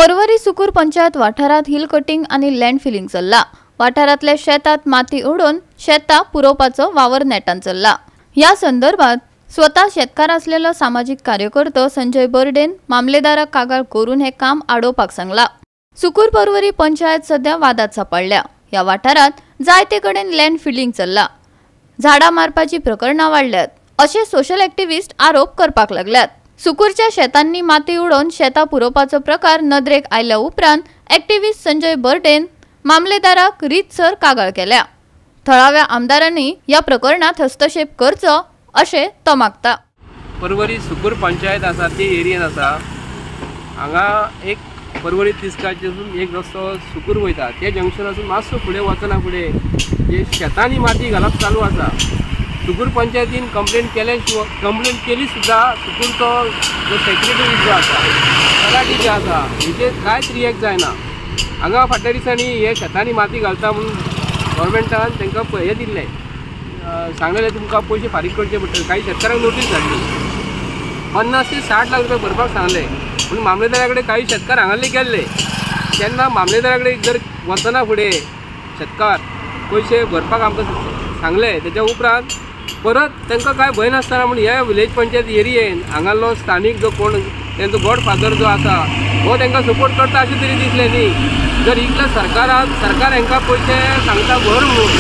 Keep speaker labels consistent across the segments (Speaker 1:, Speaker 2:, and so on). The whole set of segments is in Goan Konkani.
Speaker 1: पर्वरी सुकूर पंचायत वाठारात हिल कटिंग आनी लँड फिलिंग चल्ला. वाठारांतल्या शेतात माती उडोवन शेतां पुरोवपाचो वावर नेटान चल्ला. ह्या संदर्भात स्वता शेतकार असलेलो सामाजीक कार्यकर्तो संजय बर्डेन मामलेदाराक कागाळ करून हे काम आडोवपाक सांगला. सुकूर पर्वरी पंचायत सध्या वादात सापडल्या. ह्या वाठारात जायते कडेन लँड फिलिंग चल्ला, झाडां मारपाची प्रकरणां वाडल्यात अशे सोशल एक्टिविस्ट आरोप करपाक लागल्यात. सुकूरच्या शेतांनी माती उडोवन शेतां पुरोवपाचो प्रकार नदरेक आयल्या उपरांत एक्टिविस्ट संजय बर्डेन मामलेदाराक रीतसर कागाळ केल्या. थळाव्या आमदारांनी ह्या प्रकरणात हस्तक्षेप करचो अशें तो मागता.
Speaker 2: पर्वरी सुकूर पंचायत आसा ती एरियेन आसा. हांगा एक पर्वरी तिस्काचेसून एक रस्तो सुकूर वयता ते जंक्शनासून मातसो फुडें वचना फुडें जे शेतांनी माती घालप चालू आसा. सुकूर पंचायतीन कंप्लेन केले कंप्लेन केली सुद्दां सुकूरचो जो सेक्रेटरी जो आसा तलाठी जे आसा हेचेर कांयच रिएक्ट जायना. हांगा फाटल्या दिसांनी हे शेतांनी माती घालता म्हणून गव्हर्मेंटान तांकां हें दिल्लें, सांगलेलें तुमकां पयशे फारीक करचे पडटले. काही शेतकारांक नोटीस धाडली, 50 ते 60 लाख रुपया भरपाक सांगले. पूण मामलेदारा कडेन काही शेतकार हांगासरले गेल्ले तेन्ना मामलेदारा कडेन जर वचना फुडें शेतकार पयशे भरपाक आमकां सांगले. तेच्या उपरांत परत तांकां कांय भंय नासतना म्हूण ह्या विलेज पंचायत एरियेन हांगासलो स्थानीक जो कोण तेंचो गॉड फादर जो आसा हो तांकां सपोर्ट करता अशें तरी दिसलें न्ही. जर इतल्या सरकारान सरकार हांकां पयशे सांगता भर म्हणून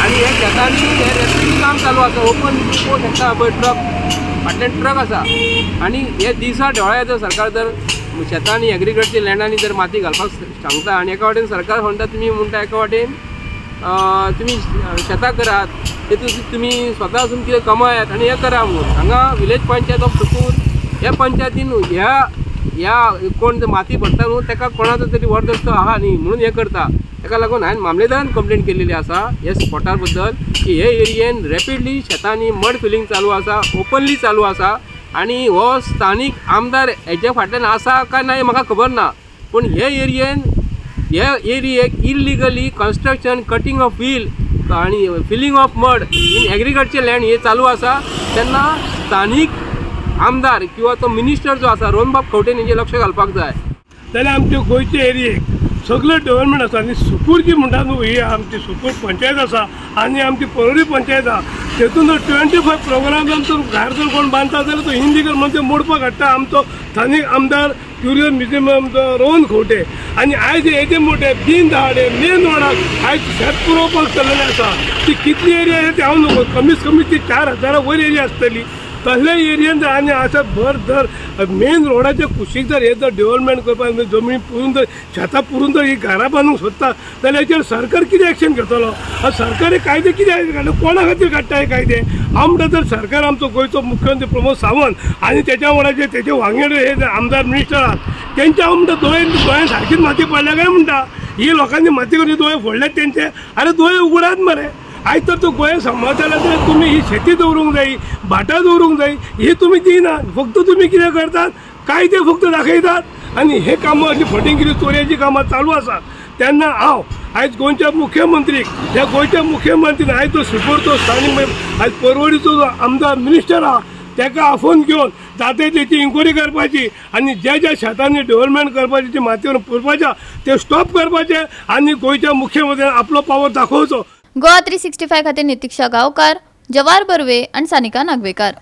Speaker 2: आनी हे शेतांनी हे रेस्क्यू काम चालू आसा. ओपन पळोवंक शकता पळय ट्रक फाटल्यान ट्रक आसा आनी हे दिसा ढोळ्या जर सरकार जर शेतांनी एग्रीकल्चर लँडांनी जर माती घालपाक सांगता आनी एका वाटेन सरकार म्हणटा तुमी म्हणटा एका वाटेन तुमी शेतां करात तेतून तुमी स्वता वचून कितें कमायात आनी हें करा म्हणून. हांगा विलेज पंचायत ऑफ सुकूर ह्या पंचायतीन ह्या ह्या कोण माती भरता न्हू ताका कोणाचो तरी व्हड दस्तो आहा न्ही म्हणून हें करता. ताका लागून हांवें मामलेदारान कंप्लेन केलेली आसा हे स्पॉटा बद्दल की हे एरियेन रॅपिडली शेतांनी मड फिलिंग चालू आसा, ओपनली चालू आसा आनी हो स्थानीक आमदार हेच्या फाटल्यान आसा काय ना हें म्हाका खबर ना. पूण हे एरियेन हे एरियेक illegally construction cutting of wheel आनी filling of mud in agriculture land हे चालू आसा. तेन्ना स्थानीक आमदार किंवा तो मिनिस्टर जो आसा रोहनबाब खंवटे हेंचेर लक्ष घालपाक जाय.
Speaker 3: जाल्यार आमच्या गोंयच्या एरियेक सगळें डेव्हलपमेंट आसा आनी सुकूर जी म्हणटा न्हू ही आमची सुकूर पंचायत आसा आनी आमची पर्वरी पंचायत आसा. तेतून जर 25 प्रोग्राम जर घर जर कोण बांदता जाल्यार तो इलिगल म्हणजे मोडपाक हाडटा आमचो स्थानीक आमदार क्युरियर म्युझियम आमचो रोहन खंवटे. आनी आयज येदे मोटे दिन दहाडे मेन रोडाक आयज शेत पुरोवपाक चल्लेलें आसा. ती कितली एरिया आसा ती हांव नको, कमीत कमी ती 4000 वयर एरिया आसतली. तसले एरियेन जर आनी आसा भर जर मेन रोडाच्या कुशीक जर हे जर डेव्हलपमेंट करपाक जमनी पुरून जर शेतां पुरून जर ही घरां बांदूंक सोदता जाल्यार हेचेर सरकार कितें एक्शन घेतलो? सरकार हे कायदे कितें काडटा, कोणा खातीर काडटा हे कायदे? हांव म्हणटा जर सरकार आमचो गोंयचो मुख्यमंत्री प्रमोद सावंत आनी तेच्या वांगडा जे तेचे वांगडी हे आमदार मिनिस्टर आहात तेंच्या हांव म्हणटा दोळे दोळ्यान सारकीच माती पडल्या काय म्हणटा? ही लोकांनी माती करून दोळे फोडल्यात तेंचे. आरे दोळे उगडात मरे. आयज तर तो गोंय सांबाळता जाल्यार तुमी ही शेती दवरूंक जाय, भाटां दवरूंक जाय, ही तुमी दिनात. फक्त तुमी कितें करतात, कायदे फक्त दाखयतात आनी हे कामां अशी फटींग चोरयेची कामां चालू आसात. तेन्ना हांव आयज गोंयच्या मुख्यमंत्रीक, ह्या गोंयच्या मुख्यमंत्रीन आयज जो सुकूरचो स्थानीक आयज पर्वरीचो जो आमदार मिनिस्टर आहा ताका आफोवन घेवन जाता तेची इन्क्वायरी करपाची आनी ज्या ज्या शेतांनी डेव्हलपमेंट करपाची ती मातयेन पुरपाच्या ते स्टॉप करपाचे आनी गोंयच्या मुख्यमंत्र्यान आपलो पावर दाखोवचो.
Speaker 1: गोवा 365 खातीर नितीक्षा गांवकार, जवार बर्वे आनी सानिका नागवेकार.